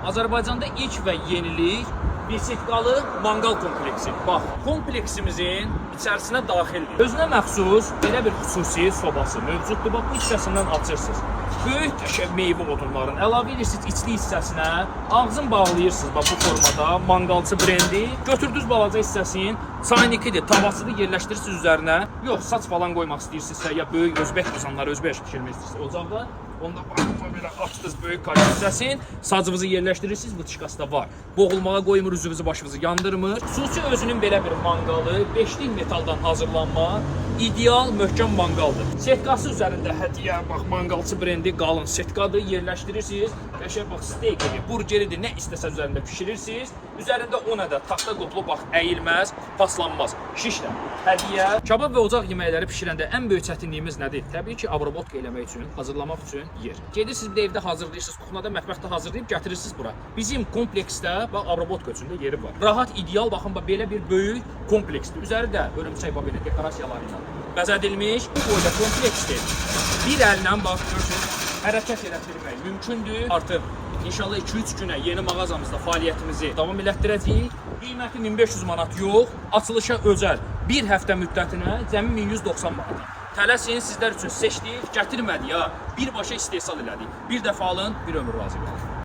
Azərbaycanda ilk və yenilik bisikletli manqal kompleksi. Bax, kompleksimizin içərisinə daxildir. Özünə məxsus belə bir xüsusi sobası mövcuddur. Bax, bu hissəsindən açırsınız. Böyük qəşəng meyvə odunların əlavə edirsiniz içli hissəsinə, ağzın bağlayırsınız bax bu formada manqalçı brendi. Götürdünüz balaca hissəsini, çaynikidir, tavasıdır, yerləşdirirsiniz üzərinə. Yox, saç falan qoymaq istəyirsinizsə ya böyük özbək qazanları, özbək bişirmək istəyirsinizsə ocaqda, onda bax belə açdınız böyük qarşı hissəsini, sacınızı yerləşdirirsiniz, vıtışkası da var. Boğulmağa qoymur, üzünüzü başınızı yandırmır. Xüsusi özünün belə bir manqalı, beşlik metaldan hazırlanma, ideal möhkəm manqaldır. Setkası üzərində hədiyyə, bax manqalçı brendi qalın setkadır, yerləşdirirsiniz. Qəşəng bax steykidir, burgeridir, nə istəsə üzərində bişirirsiniz. Üzərində 10 ədəd taxta qoplu bax əyilməz, paslanmaz. Şişlə hədiyyə. Kabab və ocaq yeməkləri bişirəndə ən böyük çətinliyimiz nədir? Təbii ki, abrobotka eləmək üçün, hazırlamaq üçün yer. Gedirsiniz bir də evdə hazırlayırsınız, kuxnada, mətbəxdə hazırlayıb gətirirsiniz bura. Bizim kompleksdə bax abrobotka üçün də yeri var. Rahat, ideal baxın bax belə bir böyük kompleksdir. Üzəri də hörümçək bax belə dekorasiyaları ilə bəzədilmiş. Bu boyda kompleksdir. Bir əllə bax görürsüz, hərəkət elətdirmək mümkündür. Artıq inşallah 2-3 günə yeni mağazamızda fəaliyyətimizi davam elətdirəcəyik. Qiyməti 1500 manat yox, açılışa özəl bir həftə müddətinə cəmi 1190 manata. Tələsin, sizlər üçün seçdik, gətirmədik ha. Birbaşa istehsal elədik. Bir dəfə alın, bir ömür razı qalın.